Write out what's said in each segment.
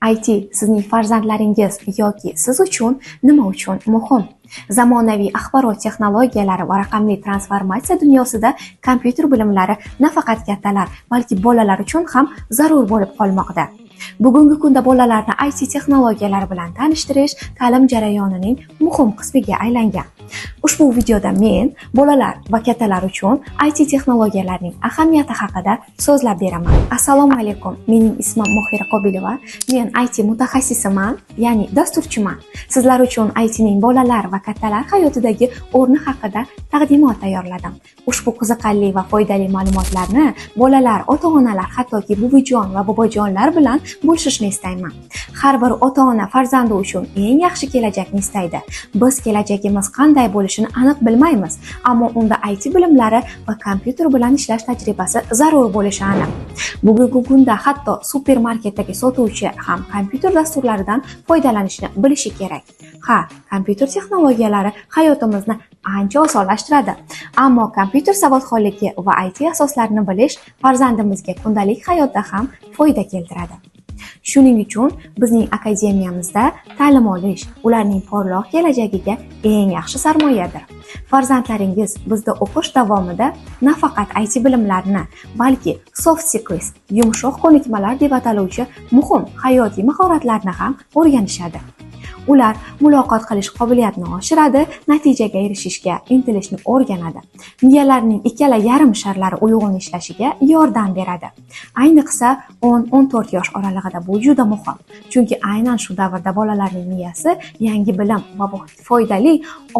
IT sizning farzandlaringiz yoki siz uchun nima uchun muhim? Zamonaviy axborot texnologiyalari va raqamli transformatsiya dunyosida kompyuter bilimlari nafaqat kattalar, balki bolalar uchun ham zarur bo'lib qolmoqda. Bugungi kunda bolalarni IT texnologiyalari bilan tanishtirish ta'lim jarayonining muhim qismiga aylangan. Ushbu videoda men bolalar va kattalar uchun IT texnologiyalarining ahamiyati haqida so'zlab beraman. Assalomu alaykum. Mening ismim Mohira Qobilova. Men IT mutaxassisiman, ya'ni dasturchiman. Sizlar uchun ITning bolalar va kattalar hayotidagi o'rni haqida taqdimot tayyorladim. Ushbu qiziqarli va foydali ma'lumotlarni bolalar, ota-onalar, hattoki buvijon va bobojonlar bilan bo'lishishni istayman. Har bir ota-ona farzandi uchun eng yaxshi kelajakni istaydi. Biz kelajagimiz qanday bo'lishini aniq bilmaymiz, ammo unda IT bilimlari va kompyuter bilan ishlash tajribasi zarur bo'lishi aniq. Bugungi kunda hatto supermarketdagi sotuvchi ham kompyuter dasturlaridan foydalanishni bilishi kerak. Ha, kompyuter texnologiyalari hayotimizni ancha osonlashtiradi. Ammo kompyuter savodxonligi va IT asoslarini bilish farzandimizga kundalik hayotda ham foyda keltiradi. Shuning uchun bizning akademiyamizda ta'lim olish ularning porloq kelajagiga eng yaxshi sarmoyadir. Farzandlaringiz bizda o'qish davomida nafaqat IT bilimlarini, balki soft skills, yumshoq ko'nikmalar deb ataluvchi muhim hayotiy mahoratlarni ham o'rganishadi. Ular muloqot qilish qobiliyatini oshiradi, natijaga erishishga intilishni o'rganadi. Miyalarining ikkala yarim sharlari uyg'un ishlashiga yordam beradi. Ayniqsa 10-14 yosh oralig'ida bu juda muhim. Chunki aynan shu davrda bolalarning miyasi yangi bilim va foydali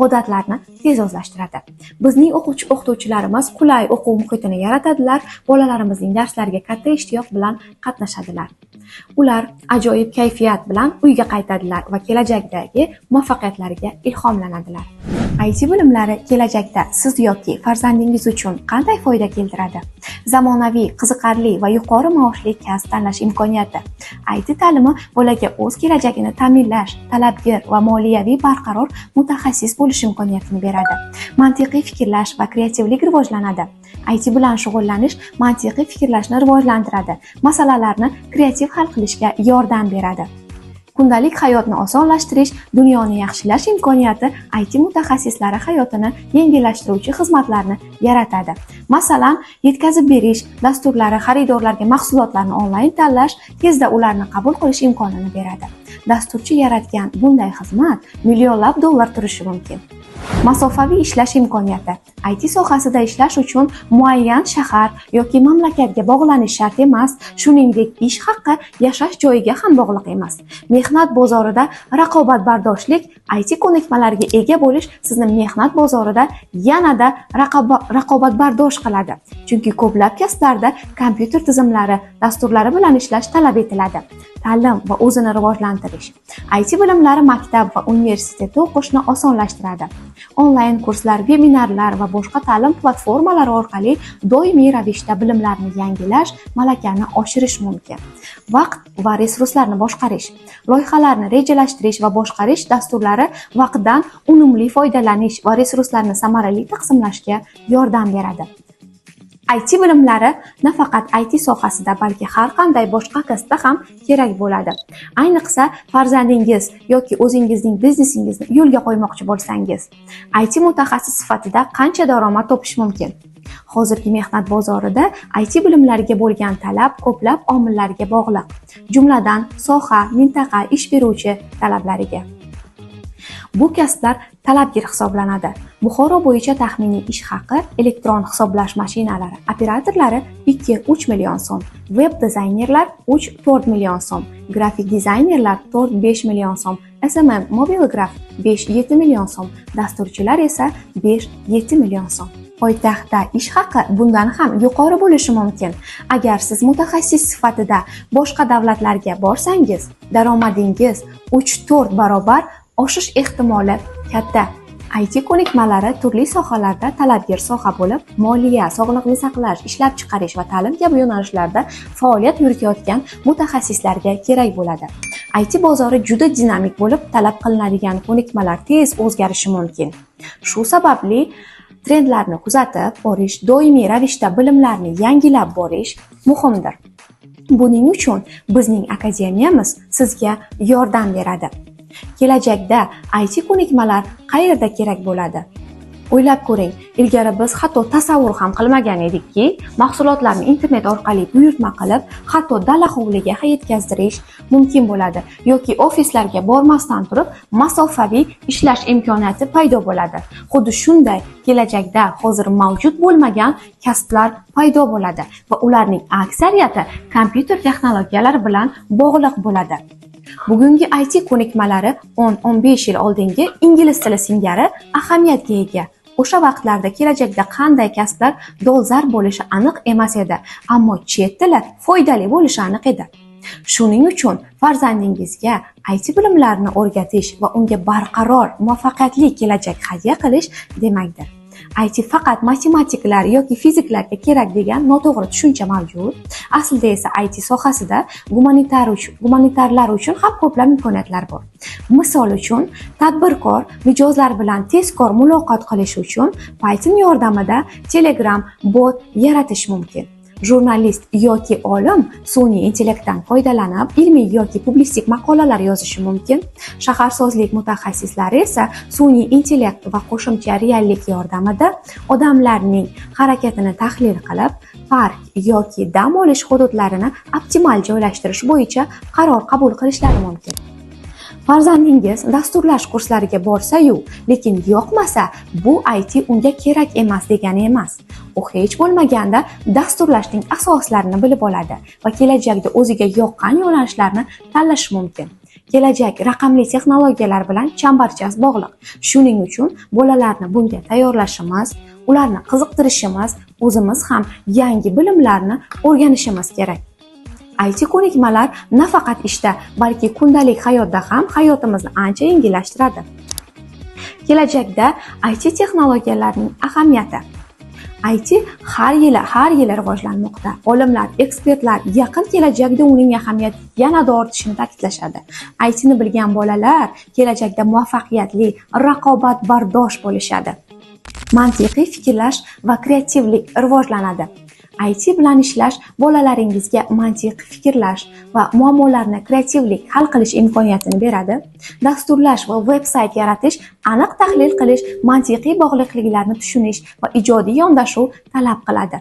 odatlarni tez o'zlashtiradi. Bizning o'quvchi o'qituvchilarimiz qulay o'quv muhitini yaratadilar, bolalarimizning darslariga katta ishtiyoq bilan qatnashadilar. Ular ajoyib kayfiyat bilan uyga qaytadilar va kelajakdagi muvaffaqiyatlariga ilhomlanadilar. IT bilimlari kelajakda siz yoki farzandingiz uchun qanday foyda keltiradi? Zamonaviy, qiziqarli va yuqori maoshli kasb tanlash imkoniyati. IT ta'limi bolaga o'z kelajagini ta'minlash, talabgir va moliyaviy barqaror mutaxassis bo'lish imkoniyatini beradi. Mantiqiy fikrlash va kreativlik rivojlanadi. IT bilan shug'ullanish mantiqiy fikrlashni rivojlantiradi, masalalarni kreativ hal qilishga yordam beradi. Kundalik hayotni osonlashtirish, dunyoni yaxshilash imkoniyati. IT mutaxassislari hayotini yengillashtiruvchi xizmatlarni yaratadi. Masalan, yetkazib berish dasturlari xaridorlarga mahsulotlarni onlayn tanlash, tezda ularni qabul qilish imkonini beradi. Dasturchi yaratgan bunday xizmat millionlab dollar turishi mumkin. Masofaviy ishlash imkoniyati. IT sohasida ishlash uchun muayyan shahar yoki mamlakatga bog'lanish shart emas, shuningdek, ish haqi yashash joyiga ham bog'liq emas. Mehnat bozorida raqobatbardoshlik. IT ko'nikmalariga ega bo'lish sizni mehnat bozorida yanada raqobatbardosh qiladi. Chunki ko'plab kasblarda kompyuter tizimlari, dasturlari bilan ishlash talab etiladi. Ta'lim va o'zini rivojlantirish. IT bilimlari maktab va universitetda o'qishni osonlashtiradi. Onlayn kurslar, vebinarlar va boshqa ta'lim platformalari orqali doimiy ravishda bilimlarni yangilash, malakani oshirish mumkin. Vaqt va resurslarni boshqarish, loyihalarni rejalashtirish va boshqarish dasturlari vaqtdan unumli foydalanish va resurslarni samarali taqsimlashga yordam beradi. IT bilimlari nafaqat IT sohasida, balki har qanday boshqa kasbda ham kerak bo'ladi. Ayniqsa, farzandingiz yoki o'zingizning biznesingizni yo'lga qo'ymoqchi bo'lsangiz. IT mutaxassis sifatida qancha daromad topish mumkin? Hozirgi mehnat bozorida IT bilimlariga bo'lgan talab ko'plab omillarga bog'liq. Jumladan, soha, mintaqa, ish beruvchi talablariga. Bu kasblar talabgir hisoblanadi. Buxoro bo'yicha taxminiy ish haqi: elektron hisoblash mashinalari operatorlari 2-3 million so'm, veb dizaynerlar 3-4 million so'm, grafik dizaynerlar 4-5 million so'm, SMM, mobilograf 5-7 million so'm, dasturchilar esa 5-7 million so'm. Poytaxtda ish haqi bundan ham yuqori bo'lishi mumkin. Agar siz mutaxassis sifatida boshqa davlatlarga borsangiz, daromadingiz 3-4 barobar oshish ehtimoli katta. IT ko'nikmalari turli sohalarda talabgir soha bo'lib, moliya, sog'liqni saqlash, ishlab chiqarish va ta'lim kabi yo'nalishlarda faoliyat yuritayotgan mutaxassislarga kerak bo'ladi. IT bozori juda dinamik bo'lib, talab qilinadigan ko'nikmalar tez o'zgarishi mumkin. Shu sababli trendlarni kuzatib borish, doimiy ravishda bilimlarni yangilab borish muhimdir. Buning uchun bizning akademiyamiz sizga yordam beradi. Kelajakda IT ko'nikmalar qayerda kerak bo'ladi? O'ylab ko'ring, ilgari biz hatto tasavvur ham qilmagan edikki, mahsulotlarni internet orqali buyurtma qilib, hatto dala hovliga yetkazdirish mumkin bo'ladi yoki ofislarga bormasdan turib masofaviy ishlash imkoniyati paydo bo'ladi. Xuddi shunday kelajakda hozir mavjud bo'lmagan kasblar paydo bo'ladi va ularning aksariyati kompyuter texnologiyalari bilan bog'liq bo'ladi. Bugungi IT ko'nikmalari 10-15 yil oldingi ingliz tili singari ahamiyatga ega. O'sha vaqtlarda kelajakda qanday kasblar dolzarb bo'lishi aniq emas edi, ammo chet tili foydali bo'lishi aniq edi. Shuning uchun farzandingizga IT bilimlarini o'rgatish va unga barqaror, muvaffaqiyatli kelajak hadya qilish demakdir. IT faqat matematiklar yoki fiziklarga kerak degan noto'g'ri tushuncha mavjud. Aslida esa IT sohasida gumanitarlar uchun ham ko'plab imkoniyatlar bor. Misol uchun, tadbirkor mijozlar bilan tezkor muloqot qilish uchun Python yordamida Telegram bot yaratish mumkin. Jurnalist yoki olim sun'iy intellektdan foydalanib, ilmiy yoki publitsistik maqolalar yozishi mumkin. Shaharsozlik mutaxassislari esa sun'iy intellekt va qo'shimcha reallik yordamida odamlarning harakatini tahlil qilib, park yoki dam olish hududlarini optimal joylashtirish bo'yicha qaror qabul qilishlari mumkin. Farzandingiz dasturlash kurslariga borsa-yu, lekin yoqmasa, bu IT unga kerak emas degani emas. U hech bo'lmaganda dasturlashning asoslarini bilib oladi va kelajakda o'ziga yoqqan yo'nalishlarni tanlashi mumkin. Kelajak raqamli texnologiyalar bilan chambarchas bog'liq. Shuning uchun bolalarni bunga tayyorlashimiz, ularni qiziqtirishimiz, o'zimiz ham yangi bilimlarni o'rganishimiz kerak. IT ko'nikmalar nafaqat ishda, balki kundalik hayotda ham hayotimizni ancha yengillashtiradi. Kelajakda IT texnologiyalarining ahamiyati. IT har yili rivojlanmoqda. Olimlar, ekspertlar yaqin kelajakda uning ahamiyati yanada ortishini ta'kidlashadi. ITni bilgan bolalar kelajakda muvaffaqiyatli, raqobatbardosh bo'lishadi. Mantiqiy fikrlash va kreativlik rivojlanadi. IT bilan ishlash bolalaringizga mantiqiy fikrlash va muammolarni kreativlik hal qilish imkoniyatini beradi. Dasturlash va veb-sayt yaratish, aniq tahlil qilish, mantiqiy bog'liqliklarni tushunish va ijodiy yondashuv talab qiladi.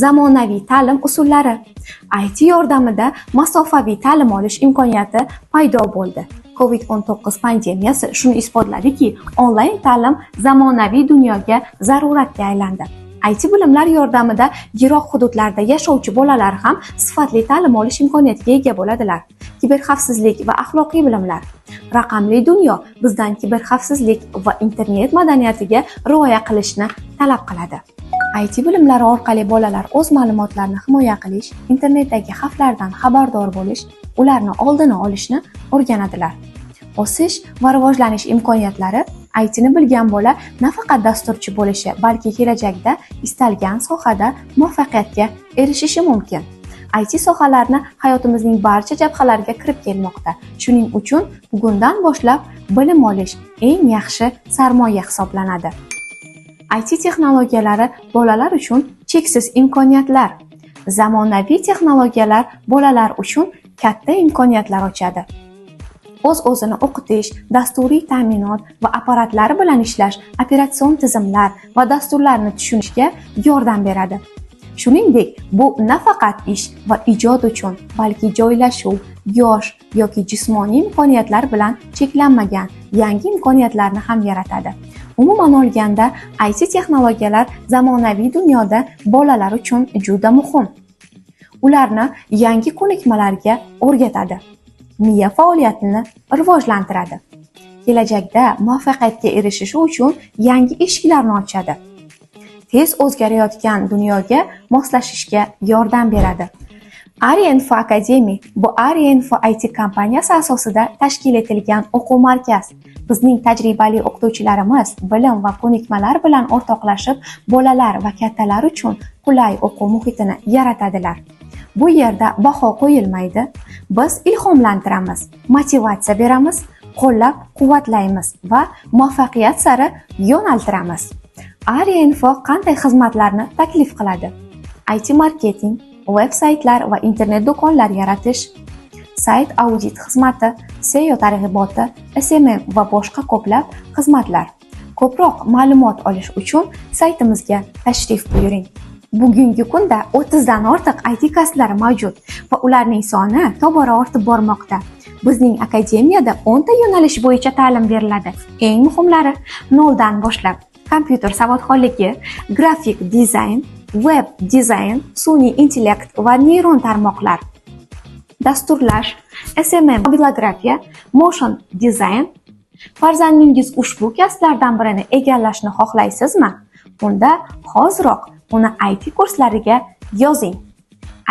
Zamonaviy ta'lim usullari. IT yordamida masofaviy ta'lim olish imkoniyati paydo bo'ldi. COVID-19 pandemiyasi shuni isbotladiki, onlayn ta'lim zamonaviy dunyoga zaruratga aylandi. IT bilimlar yordamida yiroq hududlarda yashovchi bolalar ham sifatli ta'lim olish imkoniyatiga ega bo'ladilar. Kiberxavfsizlik va axloqiy bilimlar. Raqamli dunyo bizdan kiberxavfsizlik va internet madaniyatiga rioya qilishni talab qiladi. IT bilimlari orqali bolalar o'z ma'lumotlarini himoya qilish, internetdagi xavflardan xabardor bo'lish, ularni oldini olishni o'rganadilar. O'sish va rivojlanish imkoniyatlari. ITni bilgan bola nafaqat dasturchi bo'lishi, balki kelajakda istalgan sohada muvaffaqiyatga erishishi mumkin. IT sohalarni hayotimizning barcha jabhalariga kirib kelmoqda. Shuning uchun bugundan boshlab bilim olish eng yaxshi sarmoya hisoblanadi. IT texnologiyalari bolalar uchun cheksiz imkoniyatlar. Zamonaviy texnologiyalar bolalar uchun katta imkoniyatlar ochadi. O'z-o'zini o'qitish, dasturiy ta'minot va apparatlari bilan ishlash, operatsion tizimlar va dasturlarni tushunishga yordam beradi. Shuningdek, bu nafaqat ish va ijod uchun, balki joylashuv, yosh yoki jismoniy imkoniyatlar bilan cheklanmagan yangi imkoniyatlarni ham yaratadi. Umuman olganda, IT texnologiyalar zamonaviy dunyoda bolalar uchun juda muhim. Ularni yangi ko'nikmalarga o'rgatadi, miya faoliyatini rivojlantiradi. Kelajakda muvaffaqiyatga erishishi uchun yangi eshiklarni ochadi. Tez o'zgarayotgan dunyoga moslashishga yordam beradi. Ariinfo Academy bu Ariinfo IT kompaniyasi asosida tashkil etilgan o'quv markaz. Bizning tajribali o'qituvchilarimiz bilim va ko'nikmalar bilan o'rtoqlashib, bolalar va kattalar uchun qulay o'quv muhitini yaratadilar. Bu yerda baho qo'yilmaydi. Biz ilhomlantiramiz, motivatsiya beramiz, qo'llab-quvvatlaymiz va muvaffaqiyat sari yo'naltiramiz. Ariinfo qanday xizmatlarni taklif qiladi? IT marketing, veb saytlar va internet do'konlar yaratish, sayt audit xizmati, SEO targ'iboti, SMM va boshqa ko'plab xizmatlar. Ko'proq ma'lumot olish uchun saytimizga tashrif buyuring. Bugungi kunda 30 dan ortiq IT kasblari mavjud va ularning soni tobora ortib bormoqda. Bizning akademiyada 10 ta yo'nalish bo'yicha ta'lim beriladi. Eng muhimlari: noldan boshlab kompyuter savodxonligi, grafik dizayn, veb dizayn, sun'iy intellekt va neyron tarmoqlar, dasturlash, SMM, mobilografiya, motion dizayn. Farzandingiz ushbu kasblardan birini egallashni xohlaysizmi? Unda hoziroq uni IT kurslariga yozing.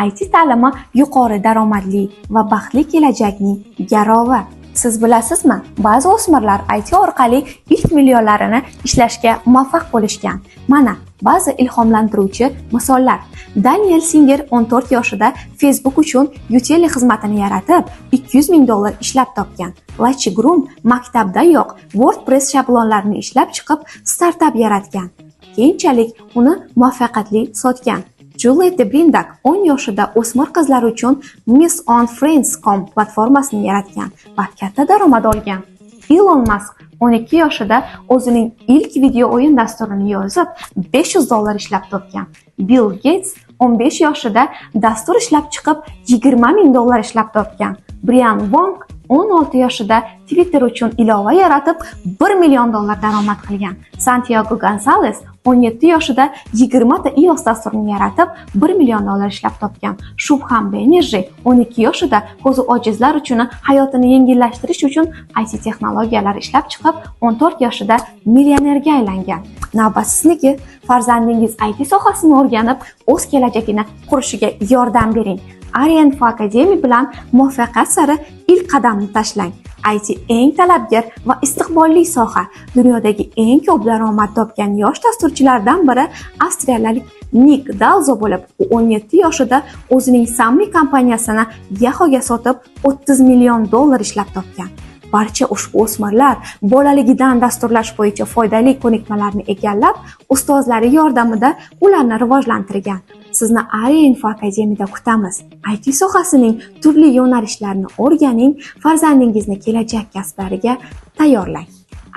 IT ta'limi yuqori daromadli va baxtli kelajakning garovi. Siz bilasizmi, ba'zi o'smirlar IT orqali ilk millionlarini ishlashga muvaffaq bo'lishgan. Mana ba'zi ilhomlantiruvchi misollar. Daniel Singer 14 yoshida Facebook uchun Utility xizmatini yaratib, 200 ming dollar ishlab topgan. Lachi Grum maktabdayoq WordPress shablonlarini ishlab chiqib, startap yaratgan. Keyinchalik uni muvaffaqiyatli sotgan. Juliette Brindak 10 yoshida o'smir qizlar uchun Miss on Friends.com platformasini yaratgan va katta daromad olgan. Ilon Mask 12 yoshida o'zining ilk video o'yin dasturini yozib, 500 dollar ishlab topgan. Bill Gates 15 yoshida dastur ishlab chiqib, 20 ming dollar ishlab topgan. Brian Wong 16 yoshida Twitter uchun ilova yaratib, 1 million dollar daromad qilgan. Santiago Gonzalez 17 yoshida 20 ta iOS dasturini yaratib, 1 million dollar ishlab topgan. Shubham Banerjee 12 yoshida ko'zi ojizlar uchun hayotini yengillashtirish uchun IT texnologiyalar ishlab chiqib, 14 yoshida millionerga aylangan. Navbat sizniki. Farzandingiz IT sohasini o'rganib, o'z kelajagini qurishiga yordam bering. Arianfo Academy bilan muvaffaqiyat sari ilk qadamni tashlang. IT eng talabgor va istiqbolli soha. Dunyodagi eng ko'p daromad topgan yosh dasturchilardan biri avstraliyalik Nik Dalzo bo'lib, u 17 yoshida o'zining Sammy kompaniyasini Yahoo'ga sotib, 30 million dollar ishlab topgan. Barcha ushbu o'smirlar bolaligidan dasturlash bo'yicha foydali ko'nikmalarni egallab, ustozlari yordamida ularni rivojlantirgan. Sizni Aria Info Akademiyada kutamiz. IT sohasining turli yo'nalishlarini o'rganing, farzandingizni kelajak kasblariga tayyorlang.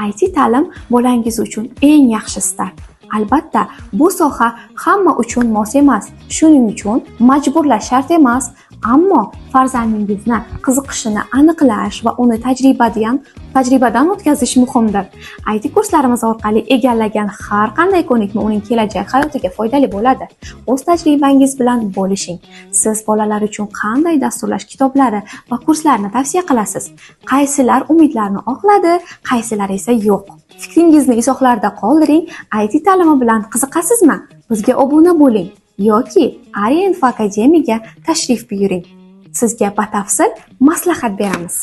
IT ta'lim bolangiz uchun eng yaxshi start. Albatta, bu soha hamma uchun mos emas. Shuning uchun majburlash shart emas, ammo farzandingizni qiziqishini aniqlash va uni tajribadan o'tkazish muhimdir. IT kurslarimiz orqali egallagan har qanday ko'nikma uning kelajak hayotiga foydali bo'ladi. O'z tajribangiz bilan bo'lishing. Siz bolalar uchun qanday dasturlash kitoblari va kurslarni tavsiya qilasiz? Qaysilar umidlarni oqladi, qaysilari esa yo'q? Fikringizni izohlarda qoldiring. IT ta'limi bilan qiziqasizmi? Bizga obuna bo'ling yoki Aria Info Akademiyaga tashrif buyuring. Sizga batafsil maslahat beramiz.